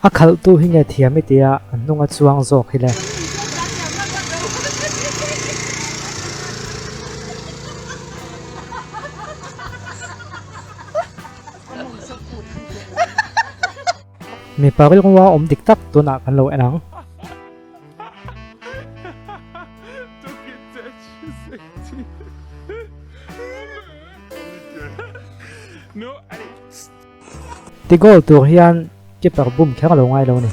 A khalhtu hi nge thiam i tia a hnung a chuang zawk hi le. Mipa rilrua awm dik tak tunah kan lo en ang. Ti goal tur hian keeper bum kher a lo ngai lo a ni.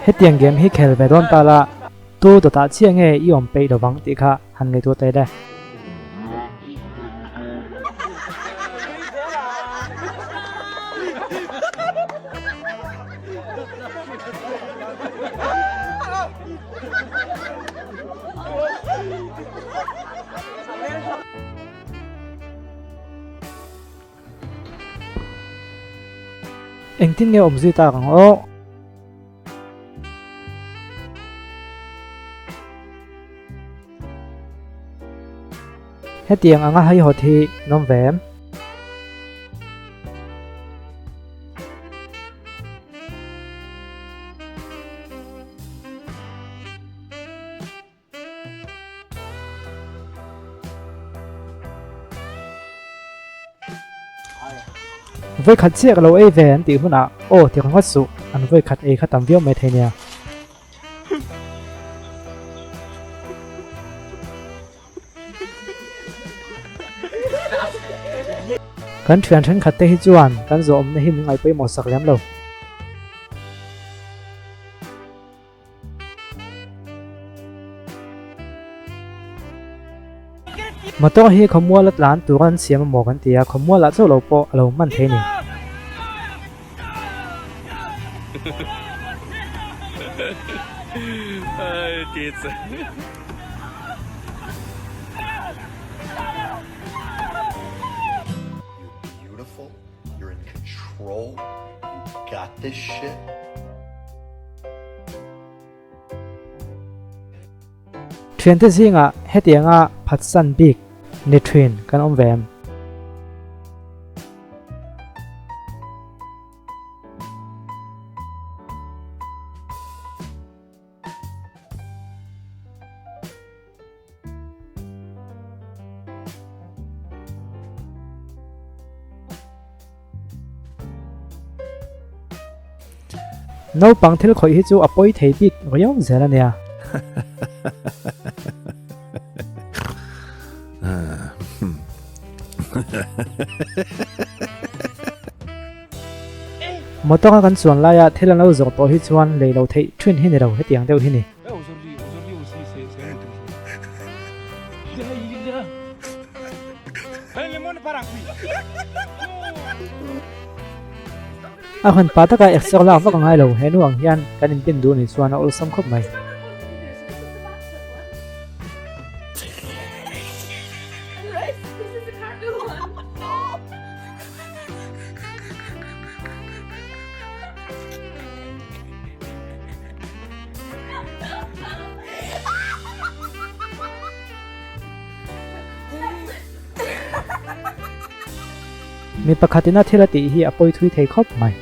Hetiang game hi khel ve dawn ta la, tu dawtah chiah nge i awm peih lovang tih kha han ngaihtuah ta ila. Engtin nge awm zui tak ang aw? Hetiang anga haihawt hi nawm ve em? Vawikhat chiah ka lo ei ve an tih hunah aw ti ringawt suh, an vawikhat ei kha tam viau mai thei nia. Kan thian thenkhat te hi chuan kan zawhawmna hi min ngaih pawimawh sak lem lo. Motor hi khawmual a tlan tur an siam amaw kan ti a, khawmual ah chauh lo pawh a lo hman thei a ni. Thiante zingah hetianga phatsan bik ni thin kan awm ve em? Naupang thil khawih hi chu a pawi thei bik riau zel a nia. Motor a kan chuan laia thil an lo zawrh tawh hi chuan lei lo theih thin hi ni lo hetiang deuh hi ni. A hun pa taka exer lak vak a ngai lo, he nu ang hian kan inpin duh ni chuan a awlsam khawp mai. Mi pakhatin a thil a tih hi a pawi thui thei khawp mai.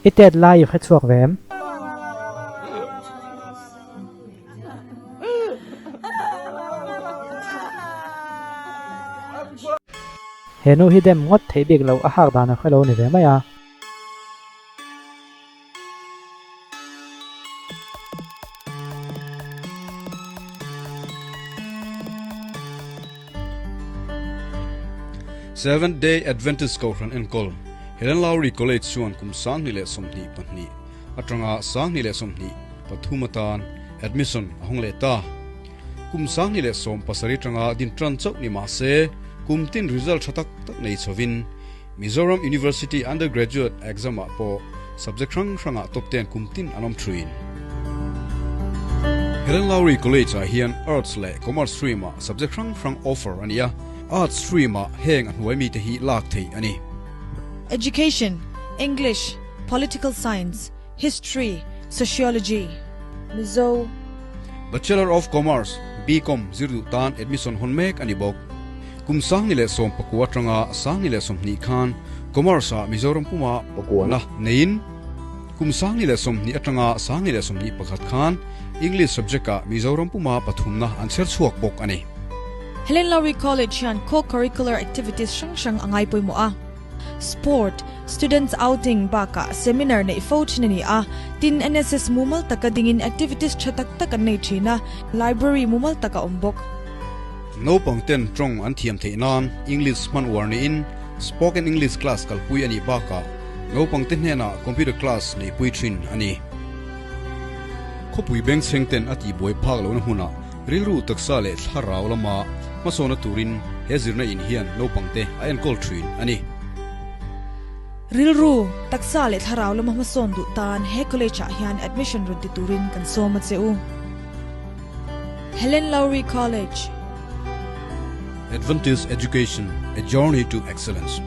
I tet lai i hre chhuak ve em? He nu hi dem ngawt theih bik loh a hak dan a hre lo ni ve mai a. Seventh Day Adventist Kohhran enkawl Helen Lowry College chuan kum 2022 atanga 2023 atan admission a hawng leh ta. Kum 2017 atanga din tan chauh ni mah se kum tin result tha tak tak nei chhovin Mizoram University Undergraduate exam ah pawh subject hrang hrangah top ten kum tin an awm thuin. Helen Lowry College ah hian Arts leh Commerce stream ah subject hrang hrang offer a ni a, Arts stream ah heng a hnuai mite hi lak theih a ni. Education, English, Political Science, History, Sociology, Mizo. Bachelor of Commerce, BCom, zir duh tan admission hawn mek a ni bawk. Kum 2019 atanga 2020 khan Commerce ah Mizoram puma pakuana neiin kum 2020 atanga 2021 khan English subject ah Mizoram puma pathumna an chher chhuak bawk a ni. Helen Lowry College hian co-curricular activities hrang hrang a ngai pawimawh a. Sport, Students Outing bakah seminar neih fo thin a ni a, tin NSS mumal taka dingin activities tha tak tak an nei thin a, library mumal tak a awm bawk. Naupang ten tawng an thiam theih nan English hman uar niin Spoken English class kalpui a nih bakah naupang te hnenah computer class neihpui thin a ni. Khawpui bengchheng ten a tihbuai phak lohna hmunah Rilru taksa leh thlarau lama hmasawna turin he zirna in hian naupangte a enkawl thin a ni. Rilru, taksa leh thlarau lama hmasawn duh tan he college ah hian admission rawn ti turin kan sawm a che u. Helen Lowry College. Adventist Education, A Journey to Excellence.